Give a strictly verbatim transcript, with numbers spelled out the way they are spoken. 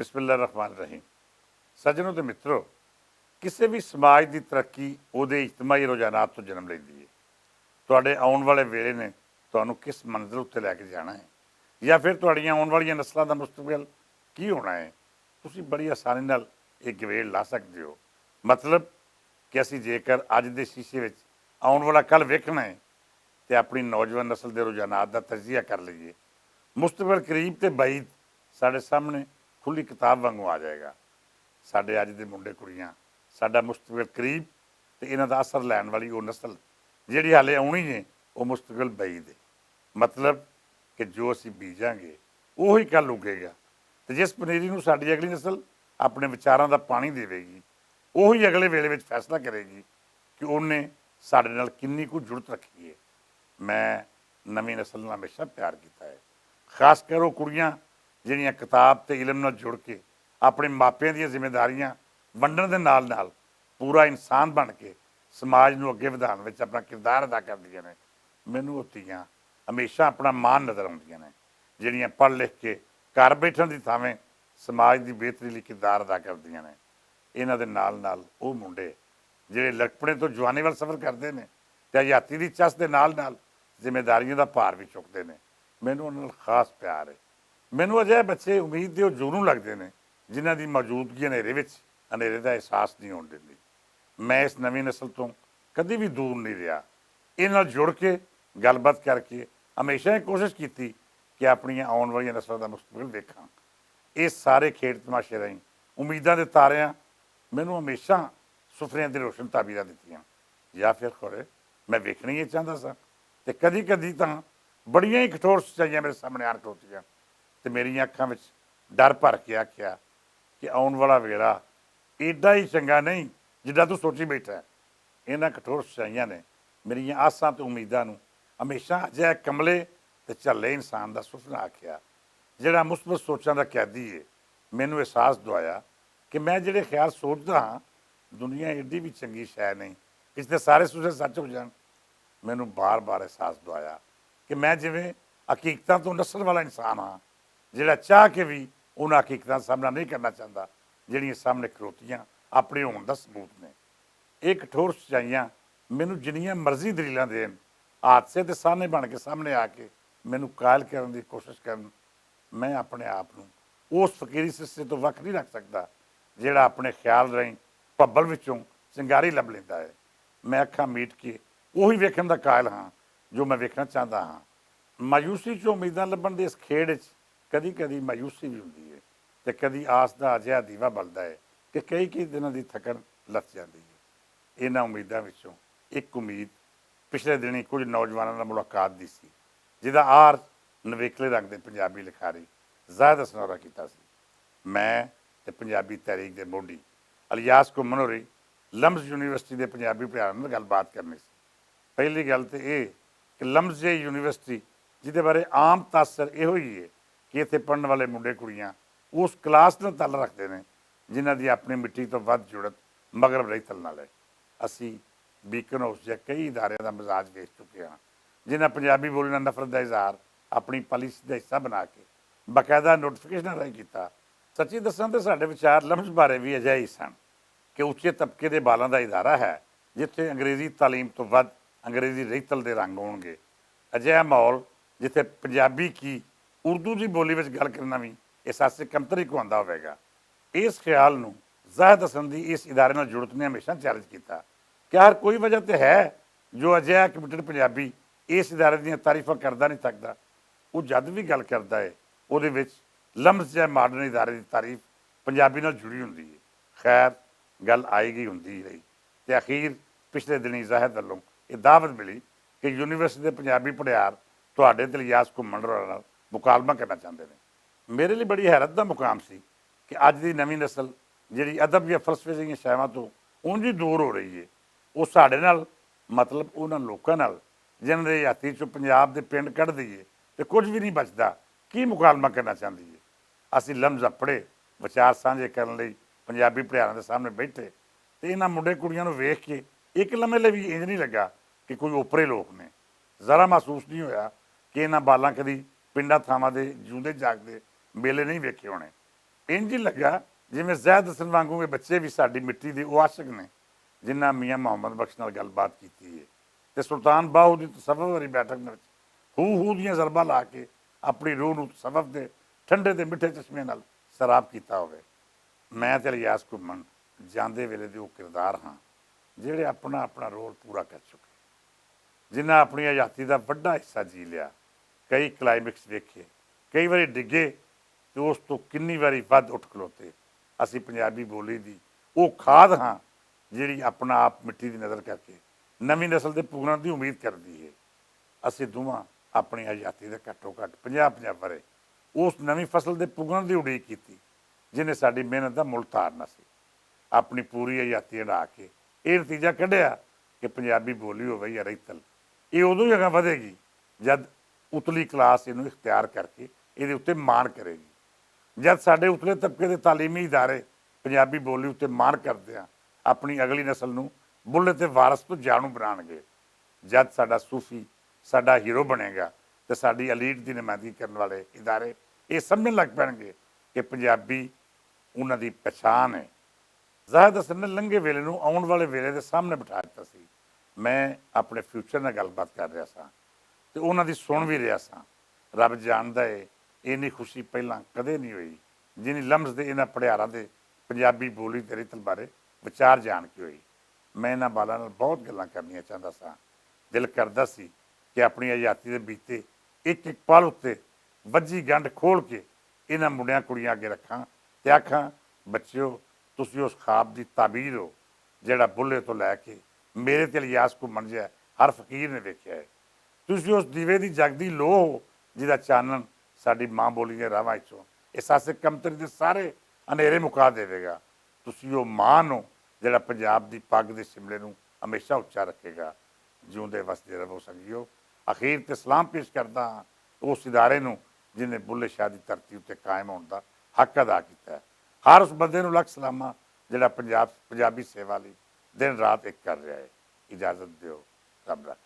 بسم اللہ الرحمن الرحیم۔ سجنوں تے متروں، کسے وی سماج دی ترقی اوہدے اجتماعی رجحانات توں جنم لیندی ہے۔ تہاڈے آؤن والے ویلے نے تہانوں کس منزل اتے لے کے جانا ہے، یا فیر تہاڈیاں آؤن والیاں نسلاں دا مستقبل کی ہونا ہے؟ تسی بڑی آسانی نال ایہہ گویل لا سکدے ہو۔ مطلب کہ اسی جیکر اج دے شیشے وچ آؤن والا کل ویکھنا ہے، تے اپنی نوجوان نسل دے رجحانات دا تجزیہ کر لئیے۔ مستقبل قریب تے بعید ساڈے سامنے کھلی کتاب وانگوں آ جائے گا۔ ساڈے اج دے منڈے کڑیاں، ساڈا مستقبل قریب تے انہاں دا اثر لین والی او نسل جیہڑی حالے آؤنی ہے، او مستقبل بعید ہے۔ مطلب کہ جو اسی بیجاں گے، اوہی کل اگے گا۔ تے جس پنیری نوں ساڈی اگلی نسل اپنے وچاراں دا پانی دیوے گی، اوہی اگلے ویلے وچ فیصلہ کرے گی کہ انہیں ساڈے نال کنی کو جڑت رکھی ہے۔ میں نویں نسل نال ہمیشہ پیار کیتا ہے، خاص کر او کڑیاں جیہڑیاں کتاب تے علم نال جڑ کے اپنے ماپیاں دیاں ذمہ داریاں ونڈن دے نال نال پورا انسان بن کے سماج نوں اگے ودھان وچ اپنا کردار ادا کردیاں نے۔ مینوں او تیاں ہمیشہ اپنا مان نظر آؤندیاں نے، جیہڑیاں پڑھ لکھ کے گھر بیٹھن دی تھاویں سماج دی بہتری لئی کردار ادا کردیاں نے۔ انہاں دے نال نال او منڈے جیہڑے لڑکپنے توں جوانی ول سفر کردے نے تے حیاتی دی چس دے نال نال ذمہ داریاں دا بھار وی چکدے نے، مینوں انہاں نال خاص پیار ہے۔ مینوں اجہے بچے امید دے او جوروں لگدے نے جنہاں دی موجودگی ہنیرے وچ ہنیرے دا احساس نہیں ہون دیندی۔ میں اس نویں نسل توں کدی وی دور نہیں رہیا۔ انہاں نال جڑ کے گل بات کر کے ہمیشہ ایہہ کوشش کیتی کہ اپنیاں آؤن والیاں نسلاں دا مستقبل ویکھاں۔ ایہہ سارے کھیڈ تماشے رہیں امیداں دے تاریاں مینوں ہمیشہ سفریاں دی روشن تعبیراں دتیاں۔ یا فیر خورے میں ویکھنی ایہہ چاہندا ساں، تے کدی کدی تاں بڑیاں ہی کٹھور سچائیاں میرے سامنے آن کھلوتیاں تے میریاں اکھاں وچ ڈر بھر کے آکھیا کہ آؤن والا ویلا ایڈا ہی چنگا نہیں جڈا توں سوچی بیٹھا ہے۔ انہاں کٹھور سچائیاں نے میریاں آساں تے امیداں نوں ہمیشہ اجہے کملے تے جھلے انسان دا سفنا آکھیا، جیہڑا مثبت سوچاں دا قیدی ہے۔ مینوں احساس دوایا کہ میں جیہڑے خیال سوچدا ہاں، دنیا ایڈی وی چنگی شے نہیں کہ جتھے سارے سوچے سچ ہو جان۔ مینوں بار بار احساس دوایا کہ میں جیویں حقیقتاں توں نسل والا انسان ہاں، جیہڑا چاہ کے وی انہاں حقیقتاں سامنا نہیں کرنا چاہندا جیہڑیاں سامنے کھلوتیاں اپنے ہون دا ثبوت نے۔ ایہہ کٹھور سچائیاں مینوں جنیاں مرضی دلیلاں دین، حادثے دے سامنے بن کے سامنے آ کے مینوں قائل کرن دی کوشش کرن، میں اپنے آپ نوں اس فقیری سستے توں وکھ نہیں رکھ سکدا جیہڑا اپنے خیال رہیں پبل وچوں چنگاری لب لیندا ہے۔ میں اکھاں میٹ کے اوہی ویکھن دا قائل ہاں جو میں ویکھنا چاہندا ہاں۔ مایوسی چوں امیداں لبھن دے اس کھیڈ وچ کدی کدی مایوسی وی ہوندی ہے تے کدی آس دا اجہا دیوا بلدا ہے کہ کئی کئی دناں دی تھکن لتھ جاندی ہے۔ انہاں امیداں وچوں اک امید پچھلے دنی کچھ نوجواناں نال ملاقات دی سی، جدا آر نویکلے رنگ دے پنجابی لکھاری زاہد حسن ہورا کیتا سی۔ میں تے پنجابی تحریک دے موڈی الیاس کو منوری لمز یونیورسٹی دے پنجابی پڑھانا گل بات کرنی سی۔ پہلی گل تے ایہہ کہ لمز یونیورسٹی جدے بارے عام تاثر ایہو ہی ہے کہ اتھے پڑھن والے منڈے کڑیاں اس کلاس نال تعلق رکھدے نے جنہاں دی اپنی مٹی توں ودھ جڑت مغرب رہی تلنا لے۔ اسی بیکن ہاؤس جیہے کئی اداریاں دا مزاج ویچ چکے ہاں، جنہاں پنجابی بولنا نفرت دا اظہار اپنی پالیسی دا حصہ بنا کے باقاعدہ نوٹیفکیشن راہی کیتا۔ سچی دساں تے ساڈے وچار لمز بارے وی اجہے ہی سن کہ اچے طبقے دے بالاں دا ادارہ ہے جتھے انگریزی تعلیم توں ودھ انگریزی رہی تل دے رنگ ہون گے۔ اجہا ماحول جتھے پنجابی کی اردو دی بولی وچ گل کرنا وی احساس کمتری کو آندا ہووے گا۔ اس خیال نوں زاہد حسن دی اس ادارے نال جڑت نے ہمیشہ چیلنج کیتا کہ ہر کوئی وجہ تے ہے جو اجہا کمٹڈ پنجابی اس ادارے دیاں تعریفاں کردا نہیں تھکدا۔ او جد وی گل کردا ہے اوہدے وچ لمز جہے ماڈرن ادارے دی تعریف پنجابی نال جڑی ہوندی ہے۔ خیر، گل آئی گئی ہوندی رہی تے اخیر پچھلے دنی زاہد ولوں ایہہ دعوت ملی کہ یونیورسٹی دے پنجابی پڑھیار تہاڈے دلیاس کو منڈرا نال مکالمہ کرنا چاہندے نے۔ میرے لئی بڑی حیرت دا مقام سی کہ اج دی نویں نسل جیہڑی ادب یا فلسفے دیاں شاواں توں اونجی دور ہو رہی ہے، او ساڈے نال، مطلب انہاں لوکاں نال جنہاں دے ہتھی چوں پنجاب دے پنڈ کڈ دئیے تے کچھ وی نہیں بچدا، کی مکالمہ کرنا چاہندی ہے؟ اسی لمز اپڑے وچار سانجھے کرن لئی پنجابی پڑھیاراں دے سامنے بیٹھے تے انہاں منڈے کڑیاں نوں ویکھ کے اک لمحے لئی وی انج نہیں لگا کہ کوئی اوپرے لوک نے۔ ذرا محسوس نہیں ہویا کہ انہاں بالاں کدی پنڈاں تھاواں دے جیوندے جاگدے میلے نہیں ویکھے ہونے۔ انج ہی لگا جویں زید حسن وانگوں کے بچے وی ساڈی مٹی دے او عاشق نے، جنہاں میاں محمد بخش نال گل بات کیتی ہے تے سلطان باہو دی تصوف والی بیٹھک وچ ہو ہو دیاں ضرباں لا کے اپنی روح نوں تصوف دے ٹھنڈے تے مٹھے چشمے نال سراب کیتا ہوئے۔ میں تے الیاس گھمن جاندے ویلے دے او کردار ہاں، جہڑے اپنا اپنا رول پورا کر چکے، جنہاں اپنی حیاتی دا وڈا حصہ جی لیا، کئی کلائمیکس ویکھے، کئی واری ڈگے تے اس توں کنی واری ودھ اٹھ کھلوتے۔ اسی پنجابی بولی دی او کھاد ہاں، جہڑی اپنا آپ مٹی دی نظر کر کے نویں نسل دے پگناں دی امید کردی ہے۔ اسی دوواں اپنی حیاتی دے گھٹو گھٹ پنجاہ پنجاہ ورے اس نویں فصل دے پگناں دی اڈیک کیتی، جنہیں ساڈی محنت دا مل تارنا سی۔ اپنی پوری حیاتی اڑا کے ایہہ نتیجہ کڈیا کہ پنجابی بولی ہووے یا رہتل، ایہہ ادوں ہی اگاں ودھے گی جد اتلی کلاس ایہنوں اختیار کر کے ایہدے اتے مان کرے گی۔ جد ساڈے اتلے طبقے دے تعلیمی ادارے پنجابی بولی اتے مان کردیاں اپنی اگلی نسل نوں بلے تے وارث توں جانوں بنان گے، جد ساڈا صوفی ساڈا ہیرو بنے گا تے ساڈی الیٹ دی نمائندگی کرن والے ادارے ایہہ سمجھن لگ پین گے کہ پنجابی انہاں دی پہچان ہے۔ زاہد حسن نے لنگے ویلے نوں آؤن والے ویلے دے سامنے بٹھا دتا سی۔ میں اپنے فیوچر نال گل بات کر رہیا ساں تے انہاں دی سن وی رہیا ساں۔ رب جاندا ہے، اینی خوشی پہلاں کدے نئیں ہوئی جنی لمز دے انہاں پڑھیاراں دے پنجابی بولی تے ریتل بارے وچار جان کے ہوئی۔ میں انہاں بالاں نال بہت گلاں کرنیاں چاہندا ساں۔ دل کردا سی کہ اپنی حیاتی دے بیتے اک اک پل اتے وجی گنڈ کھول کے انہاں منڈیاں کڑیاں اگے رکھاں تے آکھاں، بچیو، تسی اس خواب دی تعبیر ہو جہڑا بلے توں لے کے میرے تے الیاس کو منجیا ہر فقیر نے ویکھیا ہے۔ تسی اس دیوے دی جگدی لو ہو جس دا چانن ساڈی ماں بولی دے راہواں وچوں احساس کمتری دے سارے انہیرے مکا دیوے گا۔ تسی او ماں نو جہڑا پنجاب دی پگ دے شملے نوں ہمیشہ اچا رکھے گا۔ جیوندے وسدے رہو سنگیو۔ اخیر تے سلام پیش کردا ہاں اس ادارے نوں جن نے بلے شاہ دی دھرتی اتے قائم ہون دا حق ادا کیتا ہے۔ ہر اس بندے نوں لکھ سلاماں جہڑا پنجاب پنجابی سیوا لئی دن رات ایک کر رہا ہے۔ اجازت دیو، رب رکھ۔